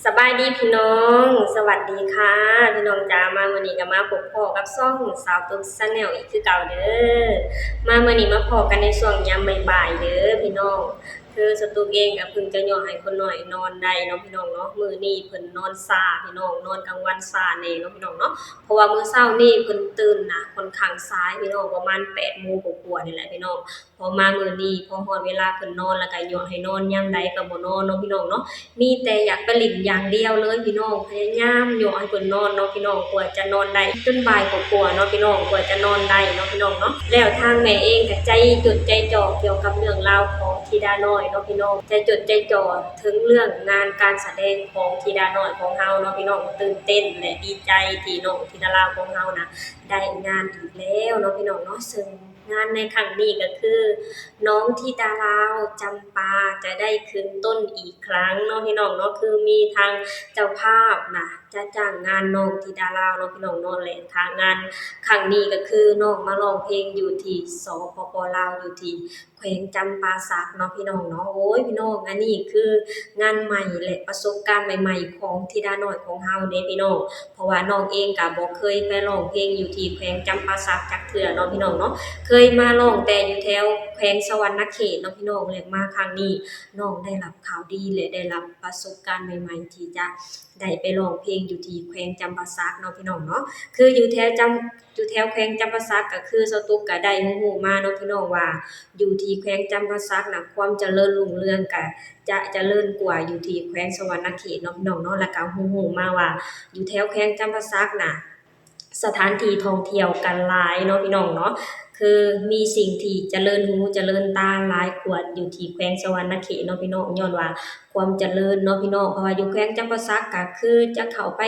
ສະບາຍດີພີ່ນ້ອງ ສະຫວັດດີຄ່ະພີ່ນ້ອງຈ້າ. ມາມື້ນີ້ກໍມາພົບພໍ້ກັບຊ່ອງສາວຕຸກ Channel ອີກຄືເກົ່າເດີ. ມາມື້ນີ້ມາພໍ້ກັນໃນຊ່ວງຍາມບ່າຍໆເດີພີ່ນ້ອງ. ຄືສາວຕຸກເອງກໍເພິ່ງຈະຍົວະໃຫ້ຄົນນ້ອຍນອນໄດ້ເນາະພີ່ນ້ອງເນາະ. ມື້ນີ້ເພິ່ນນອນຊ້າພີ່ນ້ອງ ນອນກາງວັນຊ້າແດ່ເນາະພີ່ນ້ອງເນາະ ເພາະວ່າມື້ເຊົ້ານີ້ເພິ່ນຕື່ນນະ ຂ້ອນຂ້າງສາຍພີ່ນ້ອງ ປະມານແປດໂມງກວ່າໆນີ້ແຫຼະພີ່ນ້ອງ. ພໍມາມື້ນີ້ ພໍຮອດເວລາເພິ່ນນອນແລ້ວກໍຍົວະໃຫ້ນອນຍາມໃດກໍບໍ່ນອນເນາະພີ່ນ້ອງເນາະ. ມີແຕ່ຢາກໄປຫຼິ້ນຢ່າງດຽວເລີຍພີ່ນ້ອງ ພະຍາຍາມຍົວະໃຫ້ເພິ່ນນອນເນາະພີ່ນ້ອງ ກວ່າຈະນອນໄດ້ຈົນບ່າຍກວ່າໆເນາະພີ່ນ້ອງ ກວ່າຈະນອນໄດ້ເນາະພີ່ນ້ອງເນາະ. ແລ້ວທາງແມ່ເອງກໍໃຈຈົດໃຈຈ່ອເກ່ຽວກັບເລື່ອງລາວຂອງທິດານ້ອຍເນາະພີ່ນ້ອງ ໃຈຈົດໃຈຈ່ອເຖິງເລື່ອງງານການສະແດງຂອງທິດານ້ອຍຂອງເຮົາເນາະພີ່ນ້ອງ. ຕື່ນເຕັ້ນ ແລະ ດີໃຈທີ່ນ້ອງທິດາລາວຂອງເຮົານະ ໄດ້ງານອີກແລ້ວເນາະພີ່ນ້ອງເນາະ ເຊິ່ງ ງານໃນຄັ້ງນີ້ກໍຄື ນ້ອງທິດາລາວຈຳປາຈະໄດ້ຂຶ້ນຕົ້ນອີກຄັ້ງເນາະພີ່ນ້ອງເນາະ. ຄືມີທາງເຈົ້າພາບນະ ຈະຈ້າງງານນ້ອງທິດາລາວເນາະພີ່ນ້ອງເນາະ ແລະ ທາງງານຄັ້ງນີ້ກໍຄືນ້ອງມາຮ້ອງເພງຢູ່ທີ່ ສປປ ລາວ ຢູ່ທີ່ແຂວງຈຳປາສັກເນາະພີ່ນ້ອງເນາະ. ໂອ້ຍ ພີ່ນ້ອງ ອັນນີ້ຄືງານໃໝ່ ແລະ ປະສົບການໃໝ່ໆຂອງທິດານ້ອຍຂອງເຮົາເດ້ພີ່ນ້ອງ. ເພາະວ່ານ້ອງເອງກໍບໍ່ເຄີຍໄປຮ້ອງເພງຢູ່ທີ່ແຂວງຈຳປາສັກຈັກເທື່ອເນາະພີ່ນ້ອງເນາະ ເຄີຍມາຮ້ອງແຕ່ຢູ່ແຖວແຂວງສະຫວັນນະເຂດເນາະພີ່ນ້ອງ. ແລະ ມາຄັ້ງນີ້ນ້ອງໄດ້ຮັບຂ່າວດີ ແລະ ໄດ້ຮັບປະສົບການໃໝ່ໆ ທີ່ຈະໄດ້ໄປຮ້ອງເພງຢູ່ທີ່ແຂວງຈຳປາສັກເນາະພີ່ນ້ອງເນາະ. ຄືຢູ່ແຖວຈຳ ຢູ່ແຖວແຂວງຈຳປາສັກ ກໍຄືສາວຕຸກກໍໄດ້ຮູ້ໆມາເນາະພີ່ນ້ອງວ່າ ຢູ່ທີ່ແຂວງຈຳປາສັກນະ ຄວາມຈະເລີນຮຸ່ງເຮືອງກໍຈະຈະເລີນກວ່າຢູ່ທີ່ແຂວງສະຫວັນນະເຂດເນາະພີ່ນ້ອງເນາະ. ແລ້ວກໍຮູ້ໆມາວ່າ ຢູ່ແຖວແຂວງຈຳປາສັກນະ ສະຖານທີ່ທ່ອງທ່ຽວກໍຫຼາຍເນາະພີ່ນ້ອງເນາະ ຄືມີສິ່ງທີ່ຈະເລີນຫູຈະເລີນຕາຫຼາຍກວ່າຢູ່ທີ່ແຂວງສະຫວັນນະເຂດເນາະພີ່ນ້ອງ ຍ້ອນວ່າຄວາມຈະເລີນເນາະພີ່ນ້ອງ. ເພາະວ່າຢູ່ແຂວງຈຳປາສັກກໍຄືຈະເຂົ້າໄປ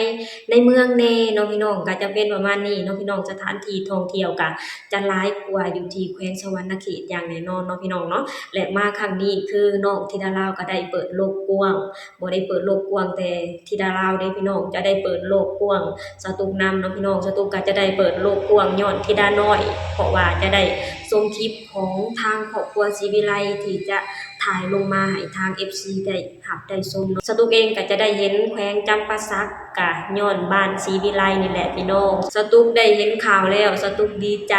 ໃນເມືອງແດ່ເນາະພີ່ນ້ອງ ກໍຈະເປັນປະມານນີ້ເນາະພີ່ນ້ອງ. ສະຖານທີ່ທ່ອງທ່ຽວກໍຈະຫຼາຍກວ່າຢູ່ທີ່ແຂວງສະຫວັນນະເຂດຢ່າງແນ່ນອນເນາະພີ່ນ້ອງເນາະ. ແລະ ມາຄັ້ງນີ້ຄືນ້ອງທິດາລາວກໍໄດ້ເປີດໂລກກວ້າງ ບໍ່ໄດ້ເປີດໂລກກວ້າງແຕ່ທິດາລາວເດ້ພີ່ນ້ອງ ຈະໄດ້ເປີດໂລກກວ້າງສາວຕຸກນຳເນາະພີ່ນ້ອງ. ສາວຕຸກກໍຈະໄດ້ເປີດໂລກກວ້າງຍ້ອນທິດານ້ອຍ ເພາະວ່າຈະໄດ້ຊົມຄລິບຂອງທາງຄອບຄົວສີວິໄລທີ່ຈະຖ່າຍລົງມາໃຫ້ທາງເອັຟຊີໄດ້ຮັບໄດ້ຊົມເນາະ. ສາວຕຸກເອງກໍຈະໄດ້ເຫັນແຂວງຈຳປາສັກ ກະຍ້ອນບ້ານສີວິໄລນີ້ແຫຼະພີ່ນ້ອງ. ສາວຕຸກໄດ້ເຫັນຂ່າວແລ້ວ ສາວຕຸກດີໃຈ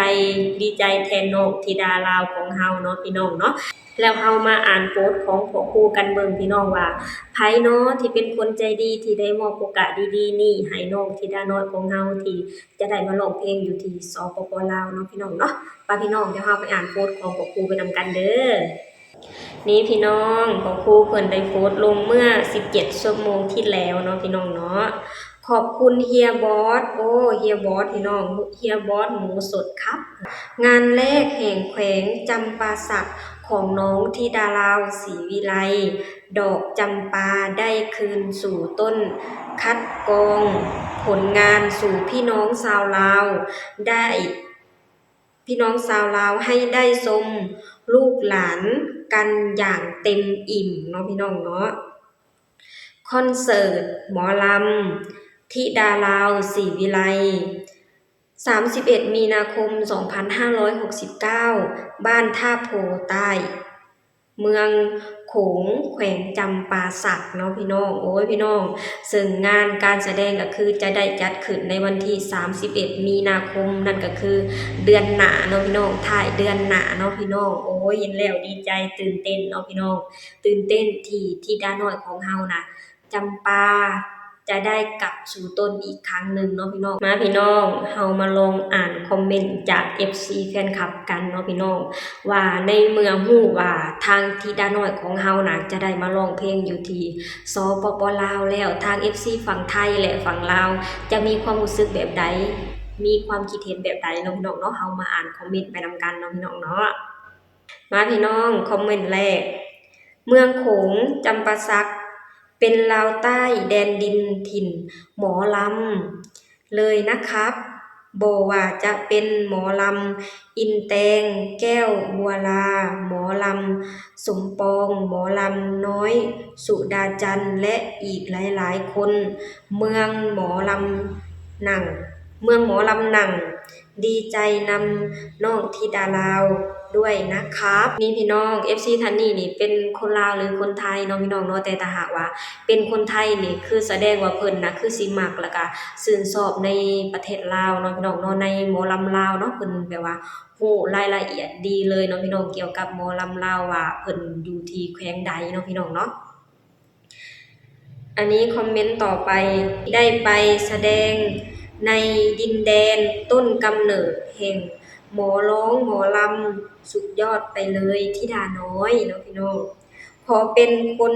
ດີໃຈແທນນ້ອງທິດາລາວຂອງເຮົາເນາະພີ່ນ້ອງເນາະ. ແລ້ວເຮົາມາອ່ານໂພສຂອງພວກຄູ່ກັນເບິ່ງພີ່ນ້ອງວ່າ ໃຜເນາະທີ່ເປັນຄົນໃຈດີທີ່ໄດ້ມອບໂອກາດດີໆນີ້ໃຫ້ນ້ອງທິດານ້ອຍຂອງເຮົາ ທີ່ຈະໄດ້ມາຮ້ອງເພງຢູ່ທີ່ ສປປ ລາວ ເນາະພີ່ນ້ອງເນາະ. ໄປພີ່ນ້ອງ ດຽວເຮົາໄປອ່ານໂພສຂອງພວກຄູ່ໄປນຳກັນເດີ. ນີ້ພີ່ນ້ອງ ພວກຄູ່ເພິ່ນໄດ້ໂພສລົງເມື່ອສິບເຈັດຊົ່ວໂມງທີ່ແລ້ວເນາະພີ່ນ້ອງເນາະ. ຂອບຄຸນເຮຍບອດ ໂອ້ ເຮຍບອດພີ່ນ້ອງ ເຮຍບອດໝູສົດຄັບ. ງານແລກແຫ່ງແຂວງຈຳປາສັກຂອງນ້ອງທິດາລາວ ສີວິໄລ ດອກຈຳປາໄດ້ຄືນສູ່ຕົ້ນ ຄັດກອງຜົນງານສູ່ພີ່ນ້ອງຊາວລາວໄດ້ ພີ່ນ້ອງຊາວລາວໃຫ້ໄດ້ຊົມລູກຫຼານກັນຢ່າງເຕັມອີ່ມເນາະພີ່ນ້ອງເນາະ. ຄອນເສີດໝໍລຳທິດາລາວ ສີວິໄລ ສາມສິບເອັດ ມີນາຄົມ ສອງພັນຫ້າຮ້ອຍຫົກສິບເກົ້າ ບ້ານທ່າໂພໃຕ້ ເມືອງໂຂງ ແຂວງຈຳປາສັກເນາະພີ່ນ້ອງ. ໂອ້ຍ ພີ່ນ້ອງ ເຊິ່ງງານການສະແດງກໍຄືຈະໄດ້ຈັດຂຶ້ນໃນວັນທີ ສາມສິບເອັດ ມີນາຄົມ ນັ້ນກໍຄືເດືອນໜ້າເນາະພີ່ນ້ອງ ທ້າຍເດືອນໜ້າເນາະພີ່ນ້ອງ. ໂອ້ຍ ເຫັນແລ້ວດີໃຈ ຕື່ນເຕັ້ນເນາະພີ່ນ້ອງ ຕື່ນເຕັ້ນທີ່ທິດານ້ອຍຂອງເຮົານະ ຈຳປາຈະໄດ້ກັບສູ່ຕົນອີກຄັ້ງໜຶ່ງເນາະພີ່ນ້ອງ. ມາພີ່ນ້ອງ ເຮົາມາລອງອ່ານຄອມເມັນຈາກເອັຟຊີແຟນຄລັບກັນເນາະພີ່ນ້ອງ ວ່າໃນເມື່ອຮູ້ວ່າທາງທິດານ້ອຍຂອງເຮົານະ ຈະໄດ້ມາຮ້ອງເພງຢູ່ທີ່ ສປປ ລາວ ແລ້ວ ທາງເອັຟຊີຝັ່ງໄທ ແລະ ຝັ່ງລາວ ຈະມີຄວາມຮູ້ສຶກແບບໃດ ມີຄວາມຄິດເຫັນແບບໃດເນາະພີ່ນ້ອງເນາະ. ເຮົາມາອ່ານຄອມເມັນໄປນຳກັນເນາະພີ່ນ້ອງເນາະ. ມາພີ່ນ້ອງ ຄອມເມັນແລກ ເມືອງໂຂງ ຈຳປາສັກ ເປັນລາວໃຕ້ແດນດິນຖິ່ນໝໍລຳເລີຍນະຄັບ ບໍ່ວ່າຈະເປັນໝໍລຳອິນແຕງ ແກ້ວບົວລາ ໝໍລຳສົມປອງ ໝໍລຳນ້ອຍ ສຸດາຈັນ ແລະ ອີກຫຼາຍໆຄົນ. ເມືອງໝໍລຳໜັ່ງ ເມືອງໝໍລຳໜັ່ງ ດີໃຈນຳນ້ອງທິດາລາວ ດ້ວຍນະຄັບ. ນີ້ພີ່ນ້ອງ ເອັຟຊີ ທ່ານນີ້ນີ້ເປັນຄົນລາວ ຫຼື ຄົນໄທເນາະພີ່ນ້ອງເນາະ, ແຕ່ຖ້າຫາກວ່າເປັນຄົນໄທນີ້ ຄືສະແດງວ່າເພິ່ນນະ ຄືຊິມັກ ແລ້ວກະຊື່ນຊອບໃນປະເທດລາວເນາະພີ່ນ້ອງເນາະ, ໃນໝໍລຳລາວເນາະ, ເພິ່ນແບບວ່າຮູ້ລາຍລະອຽດດີເລີຍເນາະພີ່ນ້ອງ ກ່ຽວກັບໝໍລຳລາວ ວ່າເພິ່ນຢູ່ທີ່ແຂວງໃດເນາະພີ່ນ້ອງເນາະ. ອັນນີ້ຄອມເມັນຕໍ່ໄປ, ໄດ້ໄປສະແດງໃນດິນແດນຕົ້ນກຳເນີດແຫ່ງໝໍລອງໝໍລຳສຸດຍອດໄປເລີຍທິດານ້ອຍເນາະພີ່ນ້ອງ. ຂໍເປັນຄົນ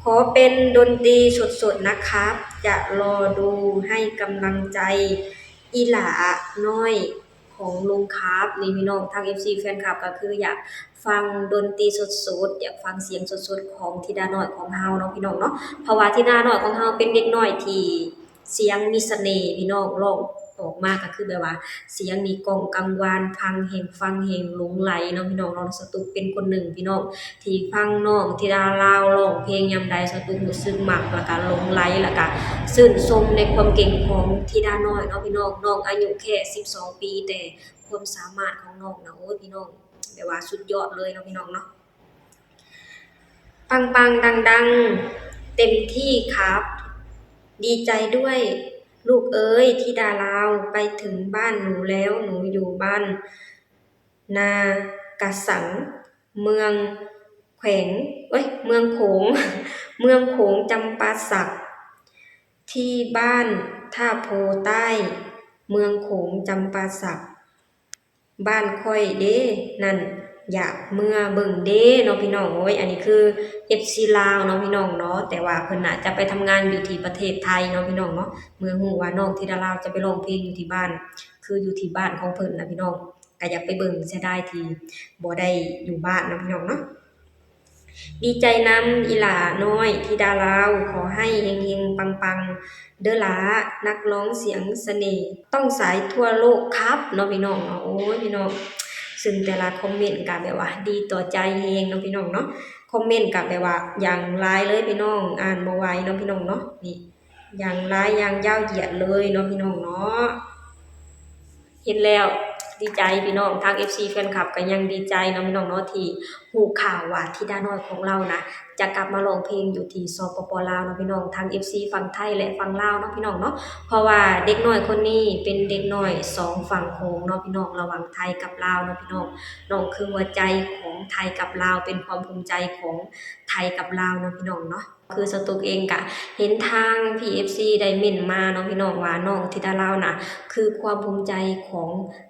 ຂໍເປັນດົນຕີສົດໆນະຄັບ, ຈະລໍດູໃຫ້ກຳລັງໃຈອີ່ຫຼ້ານ້ອຍ ຂອງລຸງຄັບ. ນີ້ພີ່ນ້ອງ ທາງເອັຟຊີແຟນຄລັບກໍຄືຢາກຟັງດົນຕີສົດໆ, ຢາກຟັງສຽງສົດໆຂອງທິດານ້ອຍຂອງເຮົາເນາະພີ່ນ້ອງເນາະ, ເພາະວ່າທິດານ້ອຍຂອງເຮົາເປັນເດັກນ້ອຍທີ່ສຽງມີສະເໜ່ພີ່ນ້ອງ, ຮ້ອງອອກມາກໍຄືແບບວ່າສຽງນີ້ກ້ອງກັງວານ, ຟັງແຮງຟັງແຮງຫຼົງໄຫຼເນາະພີ່ນ້ອງເນາະ. ສະຕຸກເປັນຄົນໜຶ່ງພີ່ນ້ອງ ທີ່ຟັງນ້ອງທິດາລາວຮ້ອງເພງຍາມໃດ ສະຕຸກຮູ້ສຶກມັກ ແລ້ວກະຫຼົງໄຫຼ ແລ້ວກະຊື່ນຊົມໃນຄວາມເກັ່ງຂອງທິດານ້ອຍເນາະພີ່ນ້ອງ. ນ້ອງອາຍຸແຄ່ສິບສອງປີ ແຕ່ຄວາມສາມາດຂອງນ້ອງນະ ໂອ້ຍ ພີ່ນ້ອງ ແບບວ່າສຸດຍອດເລີຍເນາະພີ່ນ້ອງເນາະ. ປັງໆດັງໆ ເຕັມທີ່ຄັບ, ດີໃຈດ້ວຍລູກເອີຍ ທິດາລາວໄປເຖິງບ້ານໜູແລ້ວ, ໜູຢູ່ບ້ານ ນາກະສັງ ເມືອງແຂວງ ເອີຍ ເມືອງໂຂງ ເມືອງໂຂງຈຳປາສັກ ທີ່ບ້ານທ່າໂພໃຕ້ ເມືອງໂຂງຈຳປາສັກ ບ້ານຂ້ອຍເດ້ນັ້ນ ຢາກເມືອເບິ່ງເດ້ເນາະພີ່ນ້ອງ. ໂອ້ຍ ອັນນີ້ຄືເອັຟຊີລາວເນາະພີ່ນ້ອງເນາະ, ແຕ່ວ່າເພິ່ນໜ້າຈະໄປທຳງານຢູ່ທີ່ປະເທດໄທເນາະພີ່ນ້ອງເນາະ. ເມື່ອຮູ້ວ່ານ້ອງທິດາລາວຈະໄປຮ້ອງເພງຢູ່ທີ່ບ້ານ ຄືຢູ່ທີ່ບ້ານຂອງເພິ່ນນະພີ່ນ້ອງ ກະຢາກໄປເບິ່ງ, ເສຍດາຍທີ່ບໍ່ໄດ້ຢູ່ບ້ານເນາະພີ່ນ້ອງເນາະ. ດີໃຈນຳອີ່ຫຼ້ານ້ອຍທິດາລາວ, ຂໍໃຫ້ເຮັງໆປັງໆເດີຫຼ້າ ນັກຮ້ອງສຽງສະເໜ່ ຕ້ອງສາຍທົ່ວໂລກຄັບເນາະພີ່ນ້ອງເນາະ. ໂອ້ຍ ພີ່ນ້ອງ ຊຶ່ງແຕ່ລະຄອມເມັນກະແບບວ່າດີຕໍ່ໃຈແຮງເນາະພີ່ນ້ອງເນາະ. ຄອມເມັນກະແບບວ່າຢ່າງຫຼາຍເລີຍພີ່ນ້ອງ, ອ່ານບໍ່ໄຫວເນາະພີ່ນ້ອງເນາະ. ນີ້ ຢ່າງຫຼາຍຢ່າງຍາວຢຽດເລີຍເນາະພີ່ນ້ອງເນາະ. ເຫັນແລ້ວດີໃຈພີ່ນ້ອງ, ທາງເອັຟຊີແຟນຄລັບກໍຍັງດີໃຈເນາະພີ່ນ້ອງເນາະ ທີ່ຮູ້ຂ່າວວ່າທິດານ້ອຍຂອງເຮົານະ ຈະກັບມາຮ້ອງເພງຢູ່ທີ່ ສປປ ລາວເນາະພີ່ນ້ອງ, ທັງເອັຟຊີຝັ່ງໄທ ແລະ ຝັ່ງລາວເນາະພີ່ນ້ອງເນາະ. ເພາະວ່າເດັກນ້ອຍຄົນນີ້ເປັນເດັກນ້ອຍສອງຝັ່ງໂຂງເນາະພີ່ນ້ອງ, ລະຫວ່າງໄທກັບລາວເນາະພີ່ນ້ອງ. ນ້ອງຄືຫົວໃຈຂອງໄທກັບລາວ, ເປັນຄວາມພູມໃຈຂອງໄທກັບລາວເນາະພີ່ນ້ອງເນາະ. ຄືສະຕຸກເອງກະເຫັນທາງ ພີເອັຟຊີ ໄດ້ເມັ້ນມາເນາະພີ່ນ້ອງ ວ່ານ້ອງທິດາລາວນະ ຄືຄວາມພູມໃຈຂອງ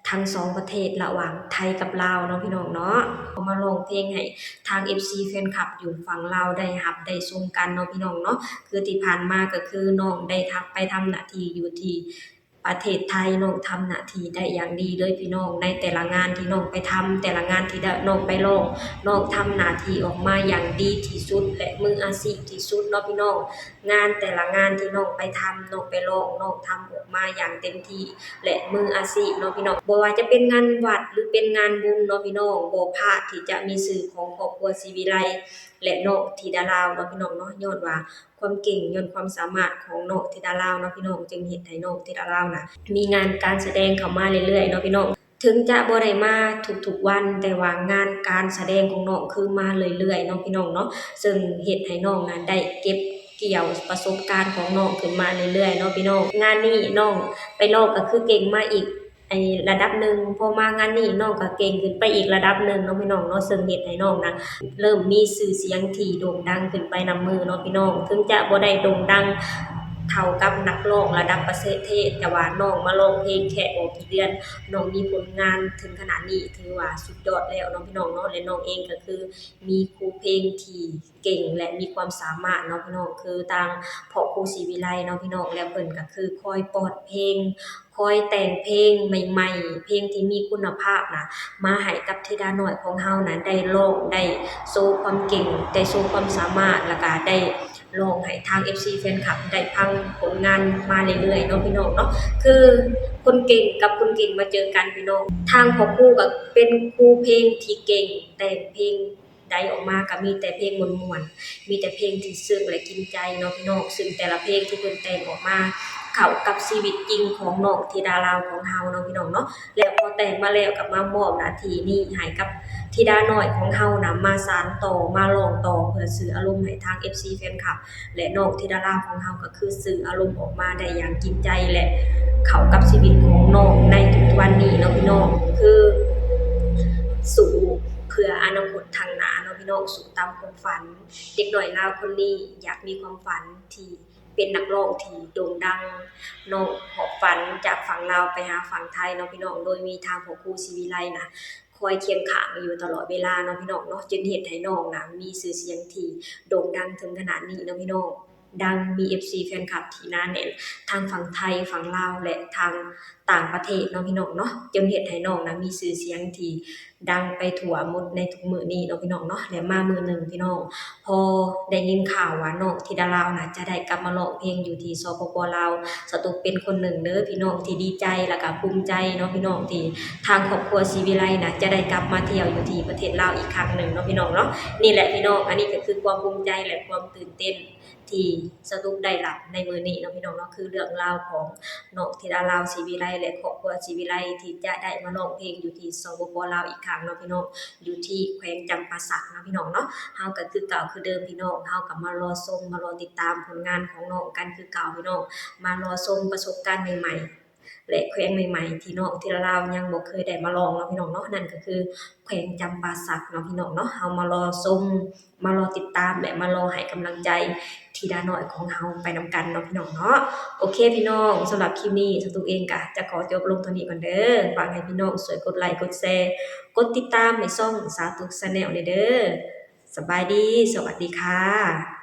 ທັງສອງປະເທດ ລະຫວ່າງໄທກັບລາວເນາະພີ່ນ້ອງເນາະ. ເອົາມາຮ້ອງເພງໃຫ້ທາງເອັຟຊີແຟນຄລັບຢູ່ຝັ່ງລາວໄດ້ຮັບໄດ້ຊົມກັນເນາະພີ່ນ້ອງເນາະ. ຄືທີ່ຜ່ານມາກໍຄືນ້ອງໄດ້ທັກໄປທຳໜ້າທີ່ຢູ່ທີ່ ປະເທດໄທ ນ້ອງທຳໜ້າທີ່ໄດ້ຢ່າງດີເລີຍພີ່ນ້ອງ. ໃນແຕ່ລະງານທີ່ນ້ອງໄປທຳ ແຕ່ລະງານທີ່ໄດ້ ນ້ອງໄປຮ້ອງ ນ້ອງທຳໜ້າທີ່ອອກມາຢ່າງດີທີ່ສຸດ ແລະ ມືອາຊີບທີ່ສຸດເນາະພີ່ນ້ອງ. ງານແຕ່ລະງານທີ່ນ້ອງໄປທຳ ນ້ອງໄປຮ້ອງ ນ້ອງທຳອອກມາຢ່າງເຕັມທີ່ ແລະ ມືອາຊີບເນາະພີ່ນ້ອງ. ບໍ່ວ່າຈະເປັນງານວັດ ຫຼື ເປັນງານບຸນເນາະພີ່ນ້ອງ ບໍ່ພາດທີ່ຈະມີຊື່ຂອງຄອບຄົວສີວິໄລ ແລະ ນ້ອງທິດາລາວເນາະພີ່ນ້ອງເນາະ. ຍ້ອນວ່າ ຄວາມເກັ່ງ ຍ້ອນຄວາມສາມາດຂອງນ້ອງທິດາລາວເນາະພີ່ນ້ອງ ຈຶ່ງເຮັດໃຫ້ນ້ອງທິດາລາວນະ ມີງານການສະແດງເຂົ້າມາເລື້ອຍໆເນາະພີ່ນ້ອງ. ເຖິງຈະບໍ່ໄດ້ມາທຸກໆວັນ ແຕ່ວ່າງານການສະແດງຂອງນ້ອງຄືມາເລື້ອຍໆເນາະພີ່ນ້ອງເນາະ, ເຊິ່ງເຮັດໃຫ້ນ້ອງນັ້ນໄດ້ເກັບກ່ຽວປະສົບການຂອງນ້ອງຂຶ້ນມາເລື້ອຍໆເນາະພີ່ນ້ອງ. ງານນີ້ນ້ອງໄປລອງກໍຄືເກັ່ງມາອີກ ໃນລະດັບໜຶ່ງ, ພໍມາງານນີ້ນ້ອງກໍເກັ່ງຂຶ້ນໄປອີກລະດັບໜຶ່ງເນາະພີ່ນ້ອງເນາະ, ເຊິ່ງເຮັດໃຫ້ນ້ອງນະ ເລີ່ມມີຊື່ສຽງທີ່ໂດ່ງດັງຂຶ້ນໄປນຳມືເນາະພີ່ນ້ອງ. ເຖິງຈະບໍ່ໄດ້ໂດ່ງດັງເທົ່າກັບນັກຮ້ອງລະດັບປະເທດ, ແຕ່ວ່ານ້ອງມາຮ້ອງເພງແຄ່ບໍ່ກີ່ເດືອນ, ນ້ອງມີຜົນງານເຖິງຂະໜາດນີ້ ຖືວ່າສຸດຍອດແລ້ວເນາະພີ່ນ້ອງເນາະ. ແລະ ນ້ອງເອງກໍຄືມີຄູເພງທີ່ ເກັ່ງ ແລະ ມີຄວາມສາມາດເນາະພີ່ນ້ອງ, ຄືທາງພໍ່ຄູສີວິໄລເນາະພີ່ນ້ອງ, ແລ້ວເພິ່ນກໍຄືຄອຍປ້ອນເພງ ຄອຍແຕ່ງເພງໃໝ່ໆ ເພງທີ່ມີຄຸນນະພາບນະ ມາໃຫ້ກັບທິດານ້ອຍຂອງເຮົານະ ໄດ້ຮ້ອງ ໄດ້ໂຊຄວາມເກັ່ງ ໄດ້ໂຊຄວາມສາມາດ ແລ້ວກະໄດ້ຮ້ອງໃຫ້ທາງເອັຟຊີແຟນຄລັບໄດ້ຟັງຜົນງານມາເລື້ອຍໆເນາະພີ່ນ້ອງເນາະ. ຄືຄົນເກັ່ງກັບຄົນເກັ່ງມາເຈີກັນພີ່ນ້ອງ, ທາງພໍ່ຄູກໍເປັນຄູເພງທີ່ເກັ່ງ ແຕ່ງເພງ ໄດ້ອອກມາກໍມີແຕ່ເພງມ່ວນໆ ມີແຕ່ເພງທີ່ຊຶ້ງ ແລະ ກິນໃຈເນາະພີ່ນ້ອງ. ຊຶ່ງແຕ່ລະເພງທີ່ເພິ່ນແຕ່ງອອກມາ ເຂົ້າກັບຊີວິດຈິງຂອງນ້ອງທິດາລາວຂອງເຮົາເນາະ ພີ່ນ້ອງເນາະ. ແລ້ວພໍແຕ່ງມາແລ້ວກໍມາມອບໜ້າທີ່ນີ້ໃຫ້ກັບທິດານ້ອຍຂອງເຮົານຳມາສານຕໍ່ ມາຮ້ອງຕໍ່ເພື່ອສື່ອາລົມໃຫ້ທາງເອັຟຊີແຟນຄລັບ ແລະ ນ້ອງທິດາລາວຂອງເຮົາກໍຄືສື່ອາລົມອອກມາໄດ້ຢ່າງຈິງໃຈ ແລະ ເຂົ້າກັບຊີວິດຂອງນ້ອງໃນທຸກໆວັນນີ້ເນາະ ພີ່ນ້ອງ. ຄືສູ້ເພື່ອອະນາຄົດຂ້າງໜ້າເນາະ ພີ່ນ້ອງ, ສູ້ຕາມຄວາມຝັນ. ເດັກນ້ອຍລາວຄົນນີ້ຢາກມີຄວາມຝັນທີ່ ເປັນນັກຮ້ອງທີ່ໂດ່ງດັງເນາະ, ຫອບຝັນຈາກຝັ່ງລາວໄປຫາຝັ່ງໄທເນາະ ພີ່ນ້ອງ, ໂດຍມີທາງພໍ່ຄູສີວິໄລນະ ຄອຍຄຽງຂ້າງຢູ່ຕະຫຼອດເວລາເນາະ ພີ່ນ້ອງເນາະ, ຈົນເຮັດໃຫ້ນ້ອງນະມີຊື່ສຽງທີ່ໂດ່ງດັງເຖິງຂະໜາດນີ້ເນາະ ພີ່ນ້ອງ, ດັງ, ມີເອັຟຊີແຟນຄລັບທີ່ໜາແໜ້ນ ທັງຝັ່ງໄທ, ຝັ່ງລາວ ແລະ ທາງຕ່າງປະເທດເນາະ ພີ່ນ້ອງເນາະ, ຈົນເຮັດໃຫ້ນ້ອງນະມີຊື່ສຽງທີ່ ດັງໄປທົ່ວໝົດໃນທຸກມື້ນີ້ເນາະ ພີ່ນ້ອງເນາະ. ແລະ ມາມື້ໜຶ່ງ ພີ່ນ້ອງ ພໍໄດ້ຍິນຂ່າວວ່ານ້ອງທິດາລາວນະຈະໄດ້ກັບມາຮ້ອງເພງຢູ່ທີ່ ສປປ ລາວ, ສະຕຸກເປັນຄົນໜຶ່ງເດີ ພີ່ນ້ອງ ທີ່ດີໃຈ ແລ້ວກະພູມໃຈເນາະ ພີ່ນ້ອງ, ທີ່ທາງຄອບຄົວສີວິໄລນະຈະໄດ້ກັບມາທ່ຽວຢູ່ທີ່ປະເທດລາວອີກຄັ້ງໜຶ່ງເນາະ ພີ່ນ້ອງເນາະ. ນີ້ແຫຼະ ພີ່ນ້ອງ, ອັນນີ້ກໍຄືຄວາມພູມໃຈ ແລະ ຄວາມຕື່ນເຕັ້ນ ທີ່ສະຕຸກໄດ້ຮັບໃນມື້ນີ້ເນາະ ພີ່ນ້ອງເນາະ, ຄືເລື່ອງລາວຂອງນ້ອງທິດາລາວ ສີວິໄລ ແລະ ຄອບຄົວສີວິໄລ ທີ່ຈະໄດ້ມາຮ້ອງເພງຢູ່ທີ່ ສປປ ລາວ ອີກຄັ້ງເນາະ ພີ່ນ້ອງ, ຢູ່ທີ່ແຂວງຈຳປາສັກເນາະ ພີ່ນ້ອງເນາະ. ເຮົາກໍຄືເກົ່າຄືເດີມ ພີ່ນ້ອງ, ເຮົາກໍມາລໍຊົມ ມາລໍຕິດຕາມຜົນງານຂອງນ້ອງກັນຄືເກົ່າ ພີ່ນ້ອງ, ມາລໍຊົມປະສົບການໃໝ່ໆ ແລະ ແຂວງໃໝ່ໆ ທີ່ນ້ອງທິດາລາວຍັງບໍ່ເຄີຍໄດ້ມາຮ້ອງເນາະ ພີ່ນ້ອງເນາະ, ນັ້ນກໍຄືແຂວງຈຳປາສັກເນາະ ພີ່ນ້ອງເນາະ. ເຮົາມາລໍຊົມ ມາລໍຕິດຕາມ ແລະ ມາລໍໃຫ້ກຳລັງໃຈທິດານ້ອຍຂອງເຮົາໄປນຳກັນເນາະ ພີ່ນ້ອງເນາະ. ໂອເຄ ພີ່ນ້ອງ, ສຳລັບຄລິບນີ້ ສະຕຸກເອງກະຈະຂໍຈົບລົງເທົ່ານີ້ກ່ອນເດີ. ຝາກໃຫ້ພີ່ນ້ອງຊ່ວຍກົດໄລກ໌ ກົດແຊ ກົດຕິດຕາມໃຫ້ຊ່ອງສາຕຸກ Channel ແດ່ເດີ. ສະບາຍດີ, ສະຫວັດດີຄ່ະ.